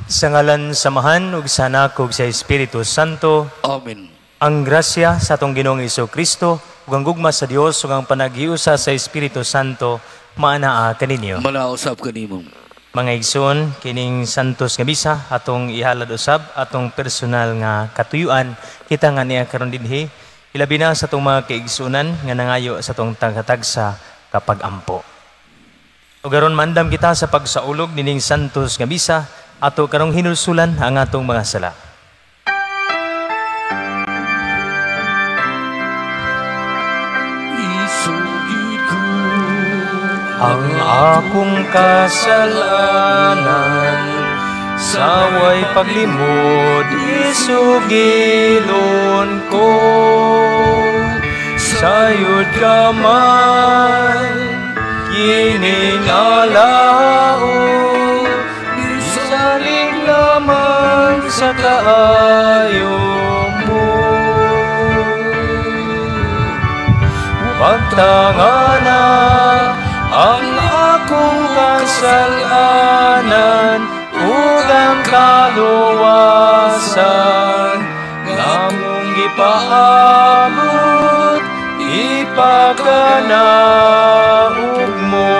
Sa ngalan sa Amahan ug sa Anak ug sa Espiritu Santo. Amen. Ang grasya sa atong Ginoong Kristo ug ang gugma sa Dios ug ang panaghiusa sa Espiritu Santo maanaa kaninyo. Manausap kanimo. Mga igsoon, kining santos nga misa atong ihalad usab atong personal nga katuyuan kita nga niya karon dinhi, ilabi na sa atong mga kaigsuonan nga nangayo sa atong tagsa kapag-ampo. Ug aron mandam kita sa pagsaulog nining santos nga misa, ato karong hinulsulan ang atong mga sala. Isugid ko ang akong kasalanan, saway paglimod, isugilon ko. Sayod ka man, kining alao, salig lamang sa kaayo mo. Pagtangana ang akong kasalanan ug ang kaluwasan nga among gipaabot, ipakanaog mo.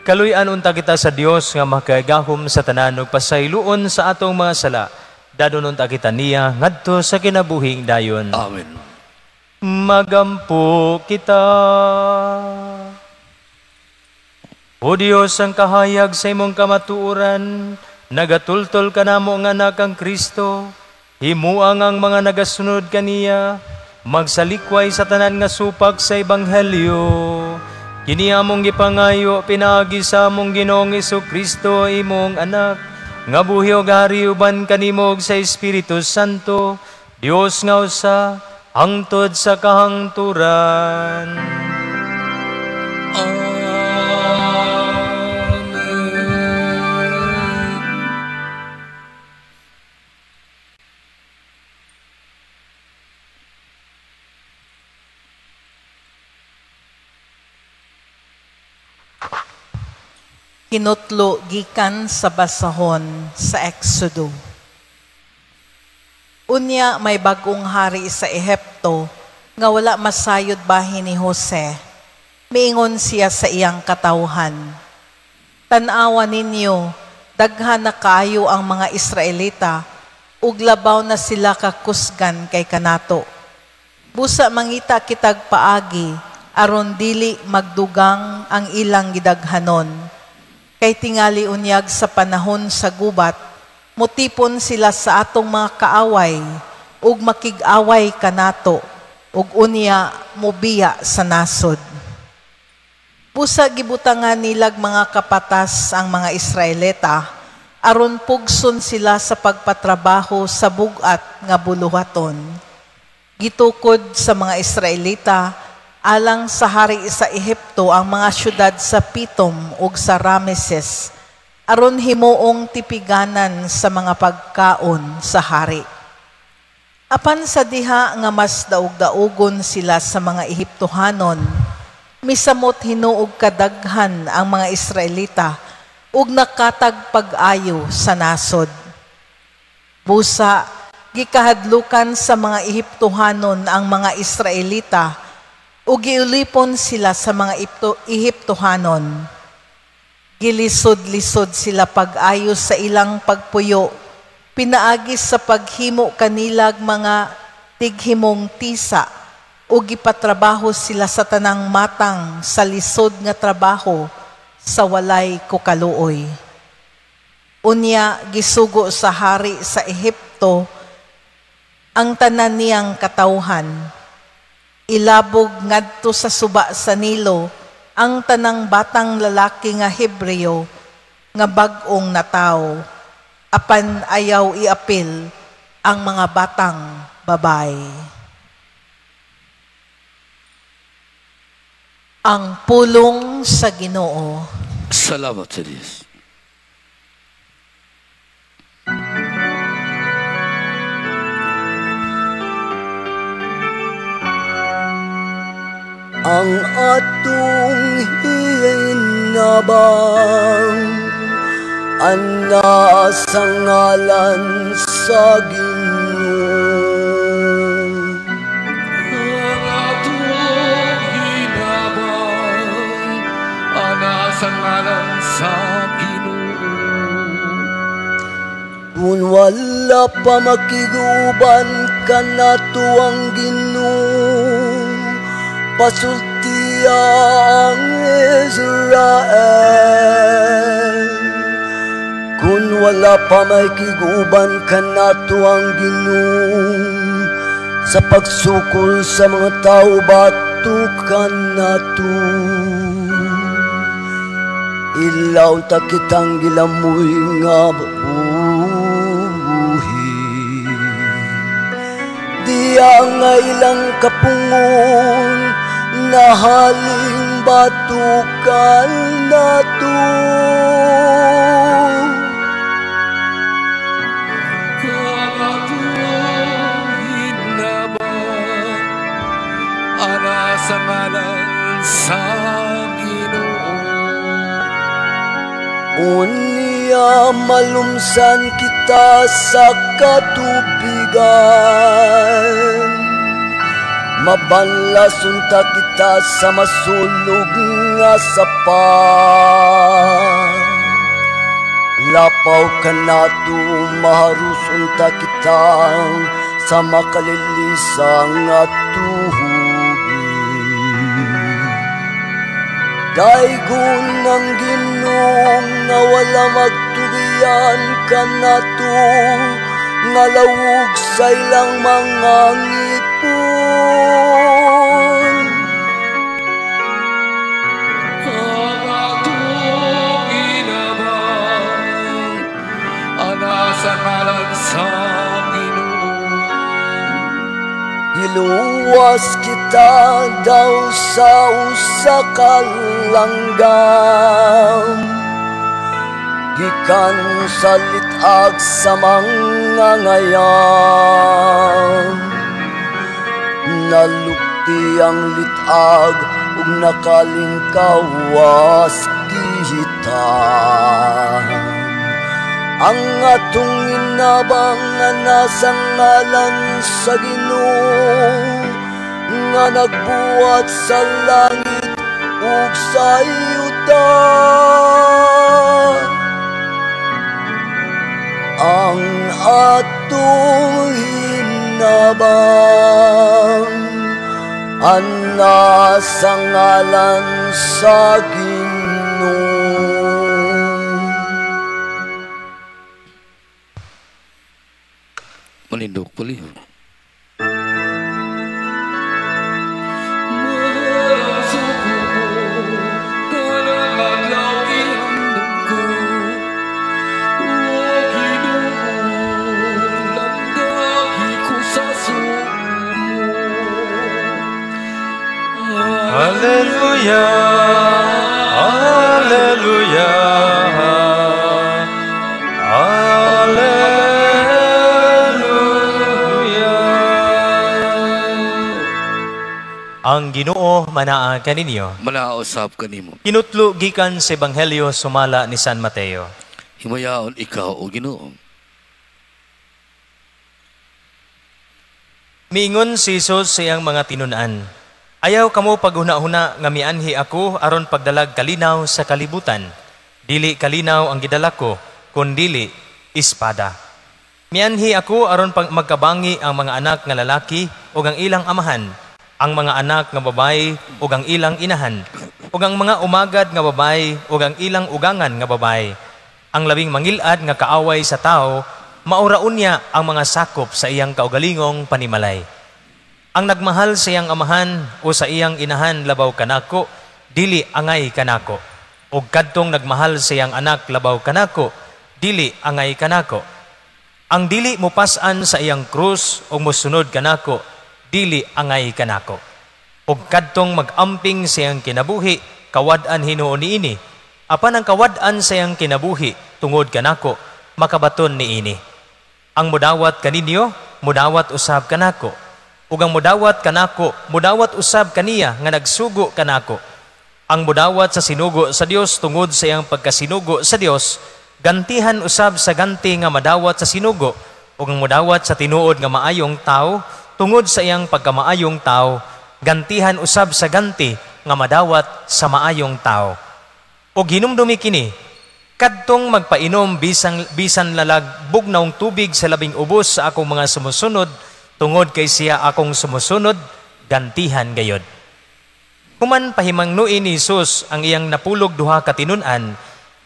Kaluy-an unta kita sa Dios nga makagahom sa tanan ug pasayloon sa atong mga sala. Dadon unta kita niya ngadto sa kinabuhing dayon. Amen. Magampo kita. O Dios, ang kahayag sa imong kamatuoran, nagatultol kanamo nga anak ang Kristo, himuang ang mga nagasunod kaniya, magsalikway sa tanan nga supak sa ebanghelyo. Kini among gipangayo pinaagi sa among Ginoong Hesukristo, imong anak, nga buhi ug hari uban kanimo sa Espiritu Santo, Dios nga usa, hangtod sa kahangturan. Amen. Kinutlo gikan sa basahon sa Exodo. Unya may bagong hari sa Ehipto nga wala masayod bahin ni Jose. Miingon siya sa iyang katawhan, "Tan-awa ninyo, daghan na kaayo ang mga Israelita ug labaw na sila kakusgan kay kanato. Busa mangita kitag paagi aron dili magdugang ang ilang gidaghanon. Kay tingali unyag sa panahon sa gubat, mutipon sila sa atong mga kaaway, ug makig-away kanato, ug unya mubiya sa nasod." Busa gibutangan nilag mga kapatas ang mga Israelita, aron pugson sila sa pagpatrabaho sa bug-at nga buluhaton. Gitukod sa mga Israelita, alang sa hari sa Ehipto ang mga syudad sa Pitom ug sa Rameses, aron himuong tipiganan sa mga pagkaon sa hari. Apan sa diha nga mas daog-daogon sila sa mga Ehiptohanon, misamot hinuog kadaghan ang mga Israelita ug nakatag pag-ayo sa nasod. Busa gikahadlukan sa mga Ehiptohanon ang mga Israelita ug giulipon sila sa mga Ehiptohanon. Gilisod-lisod sila pag-ayo sa ilang pagpuyo, pinaagi sa paghimo kanilag mga tighimong tisa, ug gipatrabaho sila sa tanang matang sa lisod nga trabaho sa walay kukaluoy. Unya gisugo sa hari sa Ehipto ang tanan niyang katawhan. Ilabog ngadto sa suba sa Nilo ang tanang batang lalaki nga Hebreo nga bag-ong nataw, apan ayaw iapil ang mga batang babae. Ang pulong sa Ginoo. Salamat sa Diyos. Ang atong hinaot hinabang ana sa ngalan sa Ginoo. Ang atong hinabang ana sa ngalan sa Ginoo. Kung wala pa makiguban kanato ang Ginoo, pasultiya ang Israel. Kung wala pa makiguban kanato ang Ginoo, sa pagsukol sa mga tao batok kanato. Ilaw ta kitang gilamoy nga buhi. Diya nga ilang kapungon nahaling batukan nato. Ang atong hinabang ana sa ngalan sa Ginoo. Unya malumsan kita sa katubigan, mabanlas unta kita sa masulog nga sapa. Lapaw kanato, maharus unta kita sa makalilisa nga tubig. Daygon ang Ginoo nga wala magtugiyan kanato, nga lawog sa ilang mga ngipon. Ang atong hinabang ana sa ngalan sa Ginoo. Giluwas kita daw sa usa ka langgam, gikan sa lit-ag sa mga ngayam. Nalukti ang lit-ag ug nakalingkawas kita. Ang atong inabang nga nasa ngalan sa Ginoo, nga nagbuhat sa langit ug sa yuta. Ang atong hinabang ana sa ngalan sa Ginoo. Manindog palihog. Mahal mo, tanang adlaw ihandom ko. O Ginoo, landagi ko sa sumo. Hallelujah, Hallelujah, Hallelujah. Ang Ginoo manaa kaninyo. Manausap kanimo. Kinutlo gikan sa Ebanghelyo sumala ni San Mateo. Himayaon ikaw o Ginoo. Miingon si Jesus sa iyang mga tinun-an, "Ayaw kamo paghuna-huna nga mianhi ako aron pagdalag kalinaw sa kalibutan. Dili kalinaw ang gidala ko, kundili espada. Mianhi ako aron magkabangi ang mga anak nga lalaki ug ang ilang amahan, ang mga anak nga babayi ug ang ilang inahan, ug ang mga umagad nga babayi ug ang ilang ugangan nga babayi. Ang labing mangilad nga kaaway sa tao, maura unya ang mga sakop sa iyang kaugalingong panimalay. Ang nagmahal sa iyang amahan o sa iyang inahan labaw kanako, dili angay kanako. Ug kadtong nagmahal sa iyang anak labaw kanako, dili angay kanako. Ang dili mopas-an sa iyang krus o mosunod kanako, dili angay kanako. Ug kadtong mag-amping sa iyang kinabuhi, kawad-an hinuon niini. Apan ang kawad-an sa iyang kinabuhi tungod kanako, makabaton niini. Ang mudawat kaninyo, mudawat usab kanako. Ug ang mudawat kanako, mudawat usab kaniya nga nagsugo kanako. Ang mudawat sa sinugo sa Dios tungod sa iyang pagkasinugo sa Dios, gantihan usab sa ganti nga madawat sa sinugo, ug ang mudawat sa tinuod nga maayong tawo tungod sa iyang pagkamaayong tawo, gantihan usab sa ganti nga madawat sa maayong tawo. Ug hinumdumi kini, kadtong magpainom bisan lalag bugnawng tubig sa labing ubos sa akong mga sumusunod, tungod kay siya akong sumusunod, gantihan gayod. Human pahimangnuin ni Jesus ang iyang napulog duha ka tinun-an,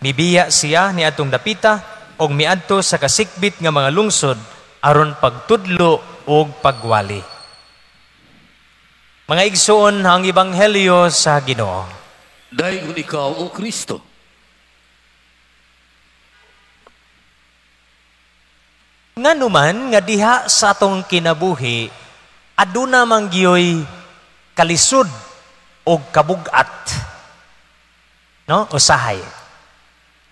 mibiya siya niadtong dapita og miadto sa kasikbit nga mga lungsod aron pagtudlo og pagwali. Mga igsoon, ang ebanghelyo sa Ginoo. Daygon ikaw, o Kristo. Nganuman nga diha sa atong kinabuhi, aduna man gyoy kalisod og kabugat. No? Usahay.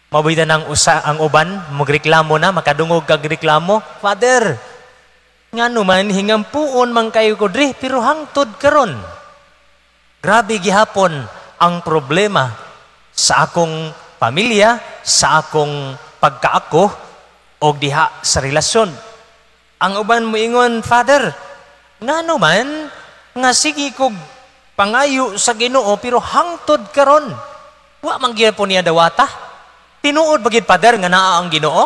Mabida nang usa ang uban, magreklamo na, makadungog kag reklamo. Father, nganuman hingampuon man kayo ko diri, pero hangtod karon. Grabe gihapon ang problema sa akong pamilya, sa akong pagkaako, og diha sa relasyon. Ang uban moingon, Father, nganuman nga sige kog pangayo sa Ginoo pero hangtod karon wa man gyud niya dawata. Tinuod ba gyud, Father, nga naa ang Ginoo?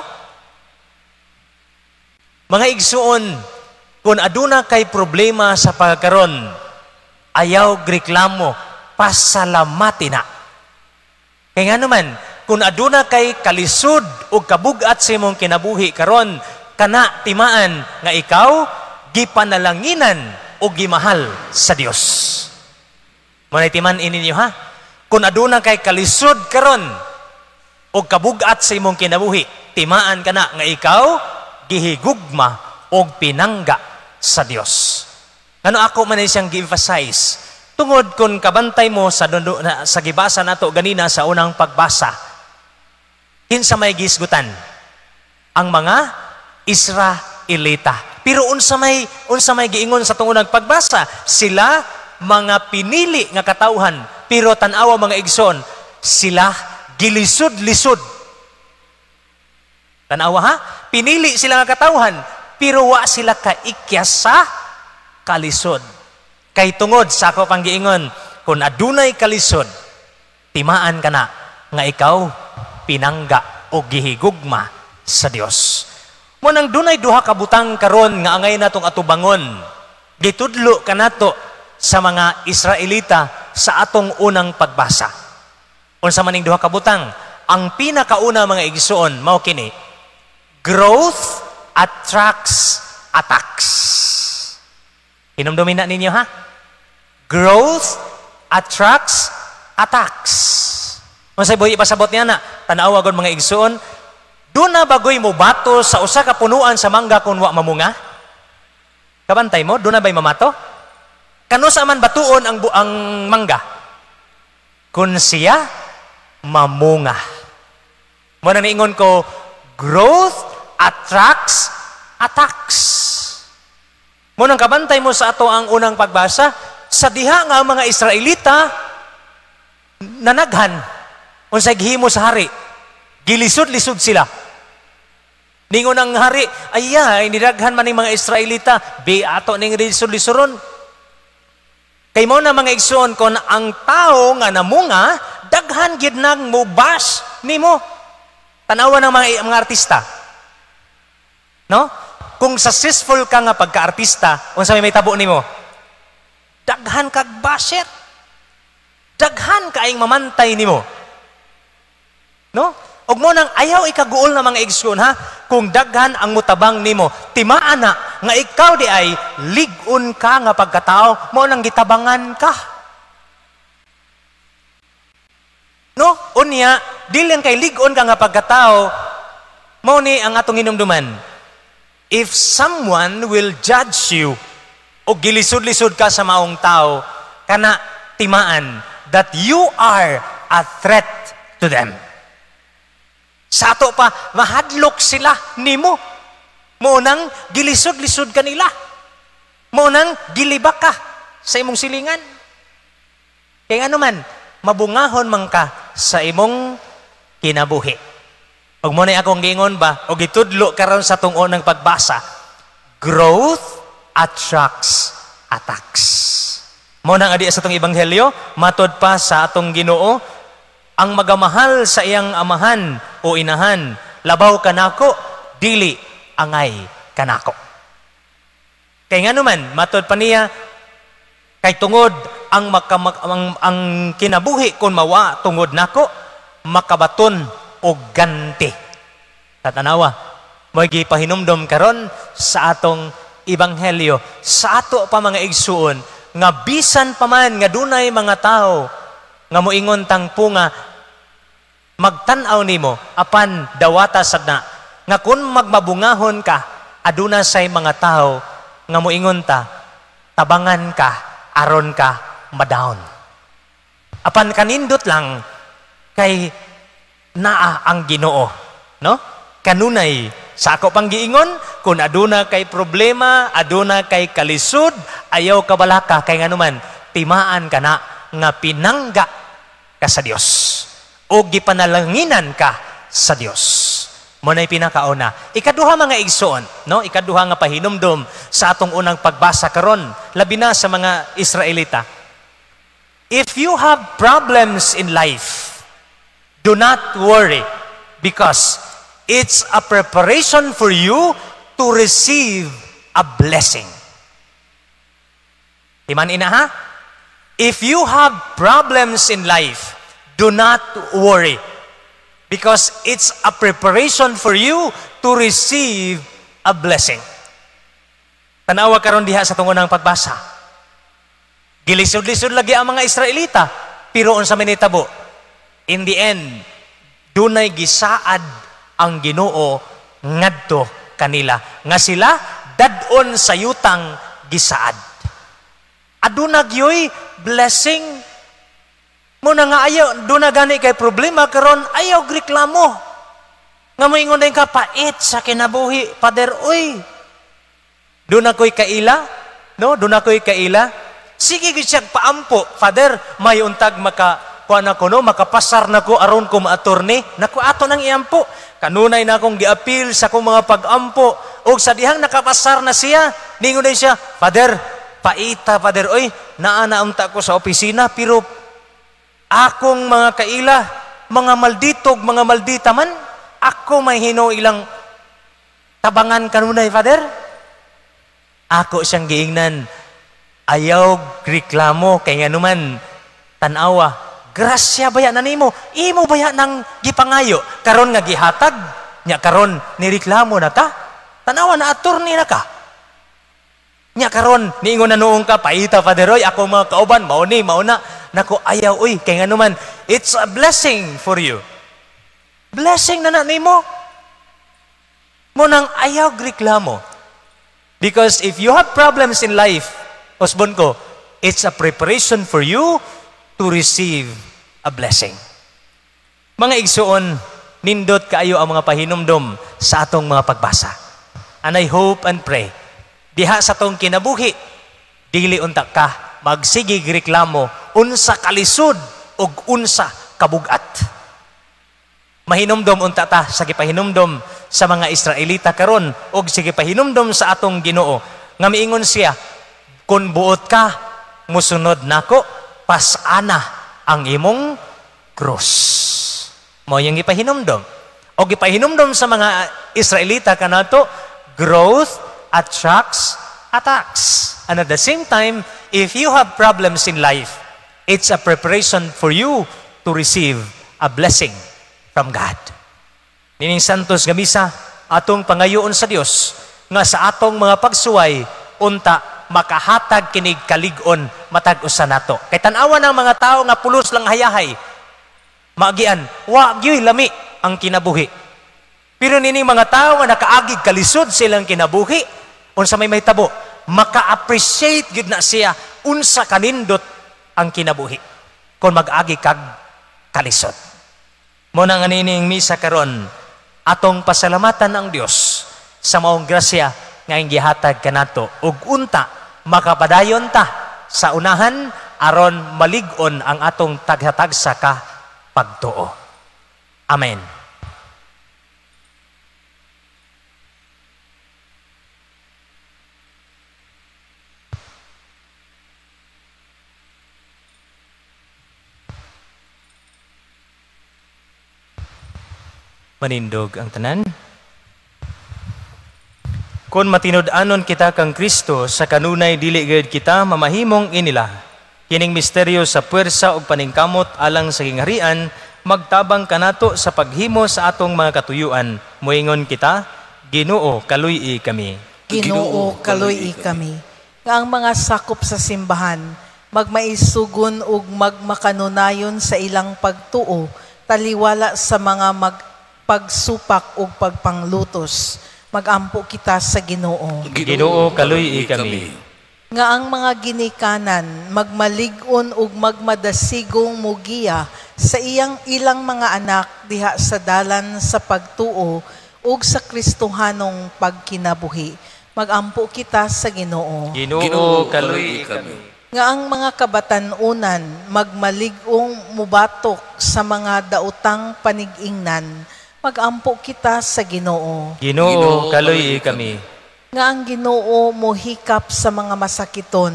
Mga igsuon, kung aduna kay problema sa pagkaron, ayaw reklamo, pasalamati na. Kay ngano man, kung aduna kay kalisod o kabugat sa imong kinabuhi karon, kana timaan nga ikaw gipanalanginan o gimahal sa Dios. Manay timan ininyo ha. Kung aduna kay kalisod karon o kabugat sa imong kinabuhi, timaan kana nga ikaw gihigugma og pinangga sa Dios. Ngano ako man siyang gi-emphasize? Tungod kung kabantay mo sa sa gibasa nato ganina sa unang pagbasa, kinsa may gisgutan? Ang mga Israelita. Pero unsa may giingon sa tong unang pagbasa? Sila mga pinili nga katawhan, pero tan-awa mga igsoon, sila gilisod-lisod. Tan-awa ha? Pinili sila nga katawhan, pero wa sila kaikyas sa kalisod. Kay tungod sa ako pang giingon, kung adunay kalisod, timaan ka na nga ikaw pinangga o gihigugma sa Dios. Mo nang dunay duha ka butang karon nga angay natong atubangon, gitudlo kanato sa mga Israelita sa atong unang pagbasa. Unsa man ning duha ka butang? Ang pinakauna, mga igsoon, mao kini: growth attracts attacks. Hinumdumin na ninyo ha? Growth attracts attacks. Unsay buhi ipasabot niya na? Tan-awa gud mga igsoon, duna bagoy mo bato sa usa ka punuan sa mangga kung wa mamunga? Kabantay mo, duna bay mamato? Kano sa man batuon ang mangga? Kun siya mamunga. Mo na niingon ko, growth attracts attacks. Mo nang kabantay mo sa ato ang unang pagbasa, sa diha nga ang mga Israelita nanaghan unsay gihimo sa hari. Gilisod-lisod sila. Ningon ang hari, ayay, nidaghan man ning mga Israelita, bi ato ning lisod-lisoron. Kay mo na mga igsoon, kon ang tao nga namunga, daghan gid nang mubas nimo. Tanawa ng mga artista. No? Kung successful ka nga pagka-artista, unsa may tabo nimo? Daghan kag basher. Daghan kaayong mamantay nimo. No? Og mo nang ayaw ikaguol na mga igsoon ha, kung daghan ang mutabang nimo, timaan na nga ikaw di ay lig-on ka nga pagkatao, mo nang gitabangan ka. No? Unya, dili lang kay lig-on ka nga pagkatao, mo ni ang atong hinumduman. If someone will judge you o gilisod-lisod ka sa maong tao, kana timaan that you are a threat to them. Sa ato pa, mahadlok sila nimo. Mo nang gilisod-lisod kanila. Mo nang gilibak ka sa imong silingan. Kaya ano man, mabungahon man ka sa imong kinabuhi. Ug mo na akong giingon ba, og gitudlo karon sa tungo ng pagbasa, growth attracts attacks. Mo na nga di sa atong ebanghelyo, matod pa sa atong Ginoo, ang magamahal sa iyang amahan o inahan, labaw kanako, dili angay kanako. Kay nganuman, matod pa niya, kay tungod ang kinabuhi kon mawa tungod nako, makabaton og ganti. Tatanawa, mo'y gipahinumdom karon sa atong ebanghelyo, sa ato pa, mga igsuon, nga bisan pa man nga dunay mga tao nga moingon tangpo nga magtan-aw nimo, apan dawata sad na nga kung magmabungahon ka, aduna say mga tao nga moingon ta tabangan ka aron ka ma-down. Apan kanindot lang kay naa ang Ginoo, no? Kanunay sa ako pang giingon, kung aduna kay problema, aduna kay kalisod, ayaw kabalaka kay nganuman timaan ka na nga pinangga ka sa Dios o gipanalanginan ka sa Dios. Mo na'y pinakauna. Ikaduha, mga igsoon, no? Ikaduha nga pahinumdom sa atong unang pagbasa karon, labi na sa mga Israelita. If you have problems in life, do not worry because it's a preparation for you to receive a blessing. Iman ina ha? If you have problems in life, do not worry because it's a preparation for you to receive a blessing. Tanawa karon diha sa tungo ng pagbasa. Gilisod-lisod lagi ang mga Israelita, pero unsa may nitabo? In the end, dunay gisaad ang Ginoo ngadto kanila nga sila dad-on sa yutang gisaad. Aduna gyoy blessing. Mo na nga ayaw, duna gani kay problema karon, ayaw reklamo. Nga moingon din ka, "Pait sa kinabuhi, Father, uy." Duna ko'y kaila, no? Duna ko'y kaila. Sige gyud siya paampo, "Father, may untag maka kuan ako, no, makapasar na ko aron ko ma-attorney." Naku, ato nang iampo. Kanunay na akong giapil sa akong mga pag-ampo. Og sa dihang nakapasar na siya, ningon din siya, "Father, paita, Father, oy, naa na unta ko sa opisina, pero akong mga kaila, mga malditog, mga maldita man, ako may hino ilang tabangan kanunay, Father." Ako siyang giingnan, ayaw reklamo kay nganuman, tanawa, grasya baya na nimo, imo baya nang gipangayo, karon nga gihatag, nya karon nireklamo na ka, tanawa na attorney na ka. Nya karon niingon na noong ka, "Paita, Father, oy, ako mga kauban, mao ni, mao na." Nako, ayaw uy, kay nganuman, it's a blessing for you. Blessing na na nimo. Mo nang ayaw reklamo. Because if you have problems in life, usbon ko, it's a preparation for you to receive a blessing. Mga igsuon, nindot kaayo ang mga pahinumdom sa atong mga pagbasa. And I hope and pray, diha sa atong kinabuhi, dili unta ka magsigig reklamo unsa kalisod ug unsa kabugat. Mahinumdom unta ta sa gipahinumdom sa mga Israelita karon ug sa gipahinumdom sa atong Ginoo nga miingon siya, "Kung buot ka musunod nako, pas-ana ang imong krus." Mao yung gipahinumdom. O gipahinumdom sa mga Israelita kanato, growth attracts attacks. And at the same time, if you have problems in life, it's a preparation for you to receive a blessing from God. Nining Santos nga misa, atong pangayoon sa Dios nga sa atong mga pagsuway unta makahatag kinig kalig-on matag usa nato. Kay tan-awa ng mga tao nga pulos lang hayahay, maagian, wa gyoy lami ang kinabuhi. Pero nining mga tao nga nakaagig kalisod silang kinabuhi, unsa may mahitabo, maka-appreciate gyud na siya unsa kanindot ang kinabuhi kung mag-agi kag kalisod. Mo na nga nining misa karon, atong pasalamatan ang Dios sa maong grasya nga iyang gihatag kanato ug unta makapadayon ta sa unahan. aron malig-on ang atong tagsa-tagsa ka pagtuo. Amen. Manindog ang tanan. Kon matinud-anon kita kang Kristo sa kanunay dili gayud kita mamahimong inila. Kining misteryo sa puwersa ug paningkamot alang sa gingharian magtabang kanato sa paghimo sa atong mga katuyuan. Moingon kita, Ginoo, kaluy-i kami. Ginoo, kaluy-i kami. Nga ang mga sakop sa simbahan magmaisugon ug magmakanunayon sa ilang pagtuo taliwala sa mga pagsupak ug pagpanglutos. Magampo kita sa Ginoo. Ginoo, kaluy-i kami. Nga ang mga ginikanan magmalig-on ug magmadasigong mugiya sa iyang ilang mga anak diha sa dalan sa pagtuo ug sa Kristohanong pagkinabuhi. Magampo kita sa Ginoo. Ginoo, kaluy-i kami. Nga ang mga kabatan-unan magmalig-ong mubatok sa mga daotang panig-ingnan. Magampo kita sa Ginoo. Ginoo, kaluy-i kami. Nga ang Ginoo mohikap sa mga masakiton,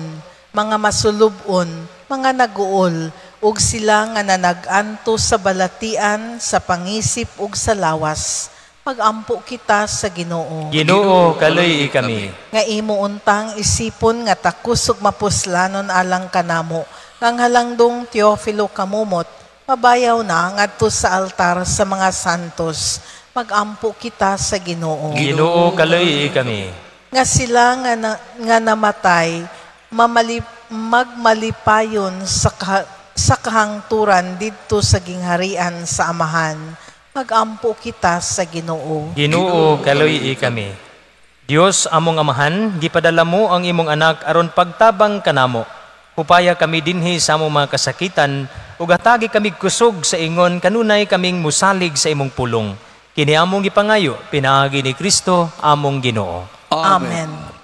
mga masulubon, mga naguol, ug sila nga nanag-anto sa balatian, sa pangisip ug sa lawas. Magampo kita sa Ginoo. Ginoo, kaluy-i kami. Nga imo untang isipon nga takus ug mapuslanon alang kanamo, ngang halangdong Teofilo Kamumot, mabayaw na ngadto sa altar sa mga santos. Magampo kita sa Ginoo. Ginoo, kaluy-i kami. Nga sila nga namatay, magmalipayon sa kahangturan didto sa gingharian sa Amahan. Magampo kita sa Ginoo. Ginoo, kaluy-i kami. Dios among Amahan, gipadala mo ang imong anak aron pagtabang kanamo. Upaya kami dinhi sa among mga kasakitan, ug hatagi kami kusog sa ingon kanunay kaming musalig sa imong pulong. Kini among gipangayo pinaagi ni Kristo among Ginoo. Amen. Amen.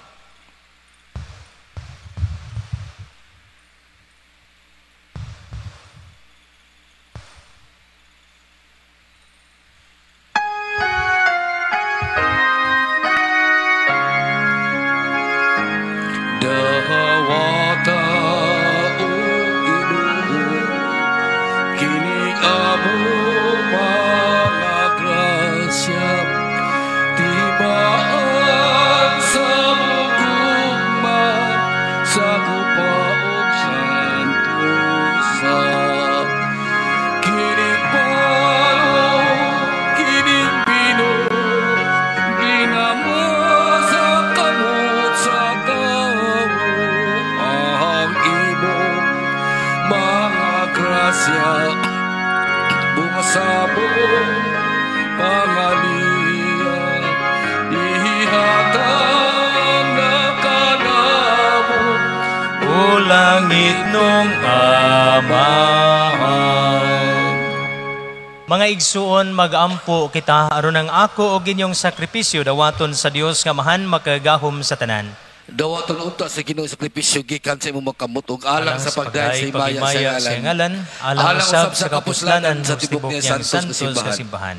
Dawata o Ginoo, kini among mga grasya, tibaan sa gugma, sa gupa ug santosa. Kining palo, kining bino, ginama sa kamot sa tawo, ang imong mga grasya, bunga sa among pangaliya, ihatag na kanamo. O langit nung Amahan. Mga igsuon, magampo kita aron ang ako og inyong sakripisyo dawaton sa Dios nga Amahan makagahom sa tanan. Dawaton unta sa Ginoo sakripisyo gikan sa imong makamot ug alang sa pagdayeg sa himaya sa ngalan, alang usab sa kapuslanan sa tibok niyang santos nga simbahan.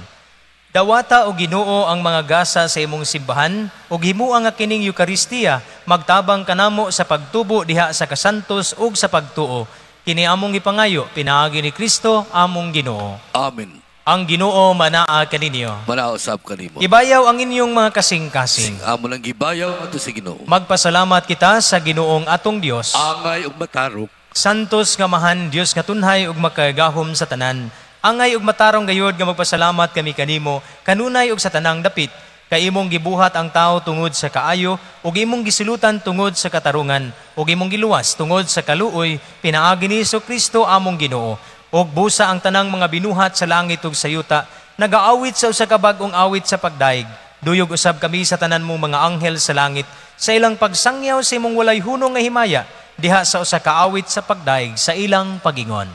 Dawata o Ginoo ang mga gasa sa imong simbahan ug himua nga kining Eukaristiya magtabang kanamo sa pagtubo diha sa kasantos ug sa pagtuo. Kini among gipangayo pinaagi ni Kristo among Ginoo. Amen. Ang Ginoo manaa kaninyo. Manaa usab kanimo. Ibayaw ang inyong mga kasing-kasing. Amo lang gibayaw ato sa Ginoo. Magpasalamat kita sa Ginoong atong Dios. Angay ug matarong. Santos nga Amahan, Dios nga tunhay ug makagahom sa tanan. Angay ug matarong gayud nga magpasalamat kami kanimo kanunay ug sa tanang dapit. Kay imong gibuhat ang tao tungod sa kaayo ug imong gisilutan tungod sa katarungan ug imong giluwas tungod sa kaluoy pinaagi ni Kristo among Ginoo. Og busa ang tanang mga binuhat sa langit ug sa yuta, nagaawit sa usa ka bag-ong awit sa pagdaig. Duyog usab kami sa tanan mong mga anghel sa langit sa ilang pagsangyaw sa imong walay hunong nga himaya diha sa usa ka awit sa pagdaig sa ilang pagingon.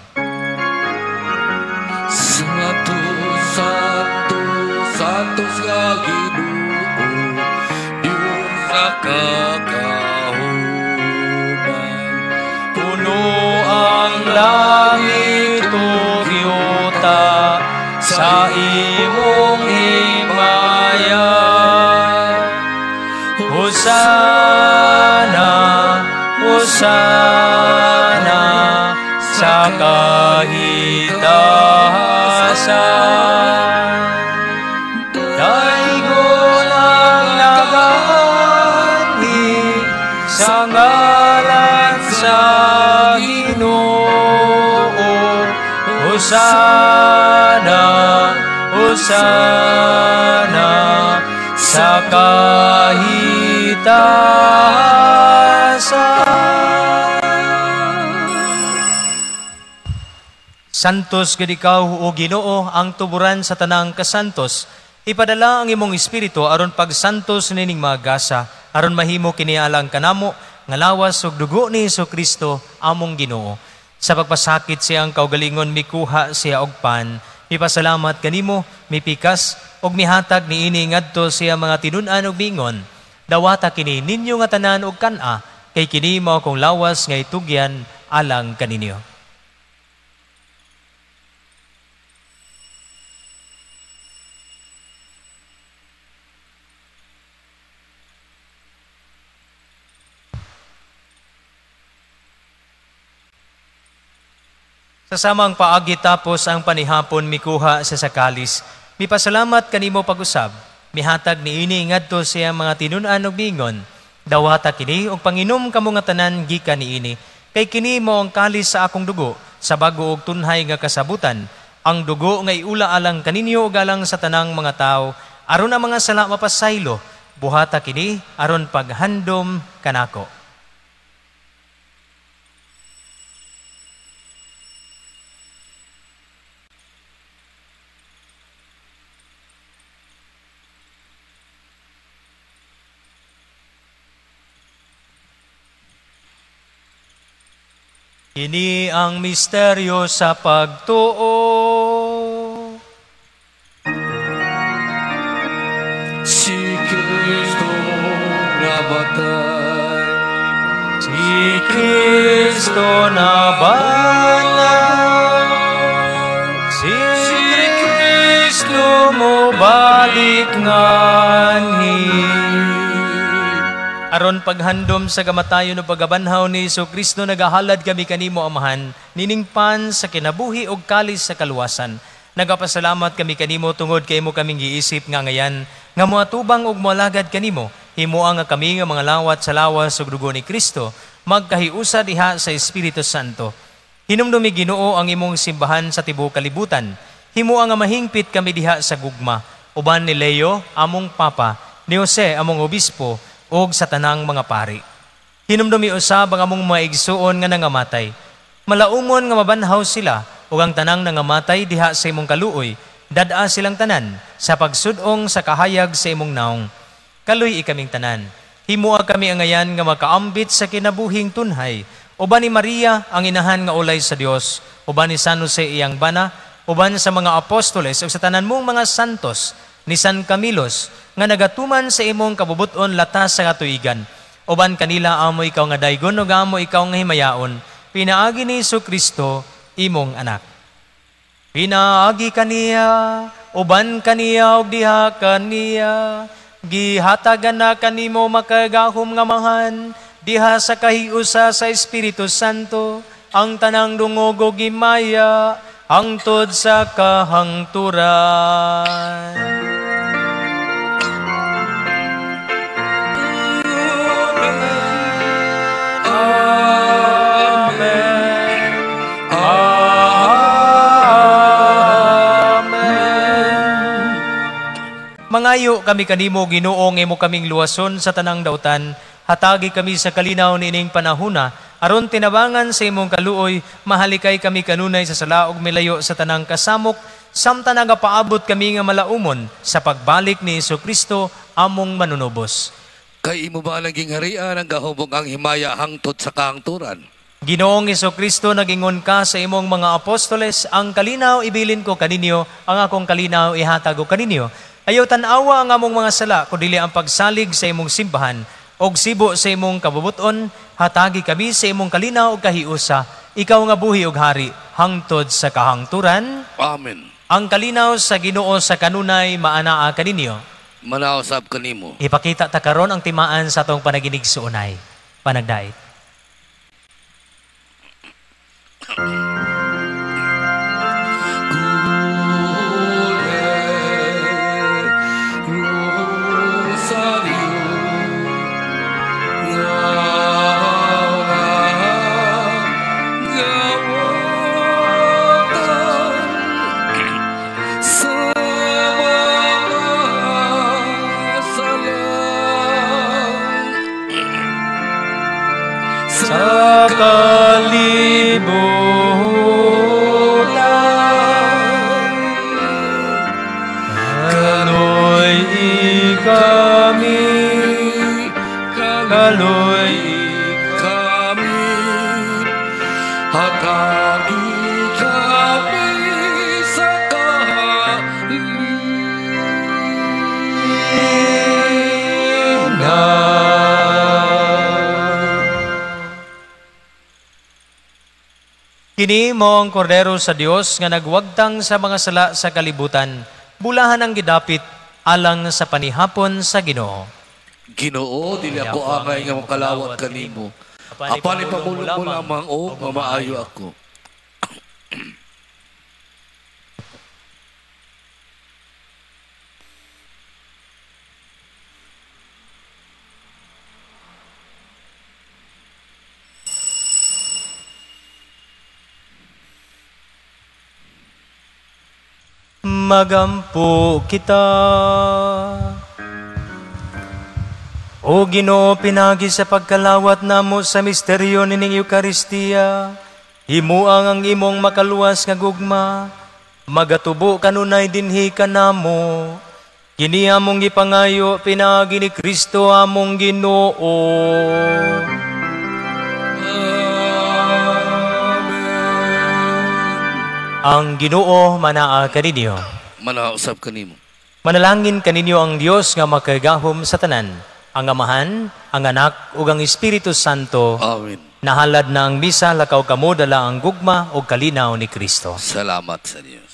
Santo, Santo, Santos nga Ginoo, Dios sa kakahuman, puno sa imong himaya. Hosana, Hosana sa kahitasan. Daygon ang nagaanhi sa ngalan sa Ginoo. Hosana, Hosana sa kahitasan. Santos gid ikaw, o Ginoo, ang tuburan sa tanang kasantos. Ipadala ang imong espiritu aron pagsantos nining mga gasa, aron mahimo kini alang kanamo nga lawas ug dugo ni Hesukristo among Ginoo. Sa pagpasakit siyang kaugalingon, mikuha siya og pan, mipasalamat kanimo, mipikas ug mihatag niini ngadto siya mga tinun-an ug miingon, dawata kini ninyo nga tanan og kan-a, kay kini mao akong lawas nga itugyan alang kaninyo. Sa samang paagi tapos ang panihapon, mikuha sa sakalis, mipasalamat kanimo pag-usab, mihatag niini ngadto siya mga tinun-an ug miingon, dawata kini og panginom kamo nga tanan gikan niini, kay kini mao ang kalis sa akong dugo, sa bago og tunhay nga kasabutan, ang dugo nga iula alang kaninyo ug alang sa tanang mga tawo, aron ang mga sala mapasaylo, buhata kini aron paghandom kanako. Kini ang misteryo sa pagtuo. Si Kristo namatay, si Kristo nabanlaw, si Kristo mobalik nganhi. Aron paghandom sa kamatayon o pagabanhaw ni Hesukristo, nagahalad kami kanimo, Amahan, nining pan sa kinabuhi og kalis sa kaluwasan. Nagapasalamat kami kanimo tungod kay imo kaming giisip nga ngayan, nga moatubang og moalagad kanimo. Himoa nga kami nga mga lawat sa lawas ug dugo ni Kristo, magkahiusa diha sa Espiritu Santo. Hinumdumi Ginoo ang imong simbahan sa tibuok kalibutan. Himoa nga mahingpit kami diha sa gugma, uban ni Leo among Papa, ni Jose among obispo, og sa tanang mga pari. Hinumdumi usab ang among mga igsuon nga nangamatay. Malaumon nga mabanhaw sila, ug ang tanang nangamatay diha sa imong kaluoy, dad-a silang tanan sa pagsud-ong sa kahayag sa imong naong. Kaluy-i kaming tanan. Himoa kami angayan nga makaambit sa kinabuhing tunhay, uban ni Maria ang inahan nga ulay sa Dios, uban ni San Jose iyang bana, uban sa mga apostoles ug sa tanan mong mga santos, ni San Camilos, nga nagatuman sa imong kabubuton latas sa katuigan. Uban kanila amo ikaw nga daygon ug amo ikaw nga himayaon, pinaagi ni Hesukristo imong anak. Pinaagi kaniya, uban kaniya ug diha kaniya, gihatagan na kanimo makagahom nga amahan, diha sa kahiusa sa Espiritu Santo, ang tanang dungog ug himaya, hangtod sa kahangturan. Amen. Amen. Mangayo kami kanimo, Ginoo, nga imo kaming luwason sa tanang dautan. Hatagi kami sa kalinaw niining panahuna, aron tinabangan sa imong kaluoy, mahalikay kami kanunay sa sala ug milayo sa tanang kasamok, samtang nagapaabot kami nga malaumon sa pagbalik ni Hesukristo among manunubos. Kay imo ba naging harian ang gahubog ang himaya hangtod sa kahangturan? Ginoong Hesukristo, nagingon ka sa imong mga apostoles, ang kalinaw ibilin ko kaninyo, ang akong kalinaw ihatag ko kaninyo. Ayaw tan-awa ang among mga sala, kundili ang pagsalig sa imong simbahan, og sibo sa imong kabubuton, hatagi kami sa imong kalinaw ug kahiusa. Ikaw nga buhi og hari, hangtod sa kahangturan. Amen. Ang kalinaw sa Ginoo sa kanunay maanaa kaninyo. Manausab kanimo. Ipakita ta karon ang timaan sa atong panaginigsuonay. Panagdait. Sa kalibutan, kaloy kami, kaloy kami, hatagi kami sa kahalina. Kini mo ang kordero sa Dios nga nagwagtang sa mga sala sa kalibutan, bulahan ang gidapit alang sa panihapon sa Ginoo. Ginoo, dili ako angay nga makalawat kanimo. Apan ipamulong mo lamang o mamaayo ako. Magampo kita. O Ginoo, pinagi sa pagkalawat namo sa misteryo nining Eukaristiya, himuang ang imong makaluwas nga gugma, magatubo kanunay dinhi kanamo. Kini among gipangayo pinaagi ni Kristo among Ginoo. Ang Ginoo manaa kaninyo. Manausap kanimo. Manalangin kaninyo ang Dios nga makagahom sa tanan, ang Amahan, ang Anak ug ang Espiritu Santo. Amen. Nahalad na ang misa, lakaw kamo dala ang gugma ug kalinaw ni Kristo. Salamat sa Dios.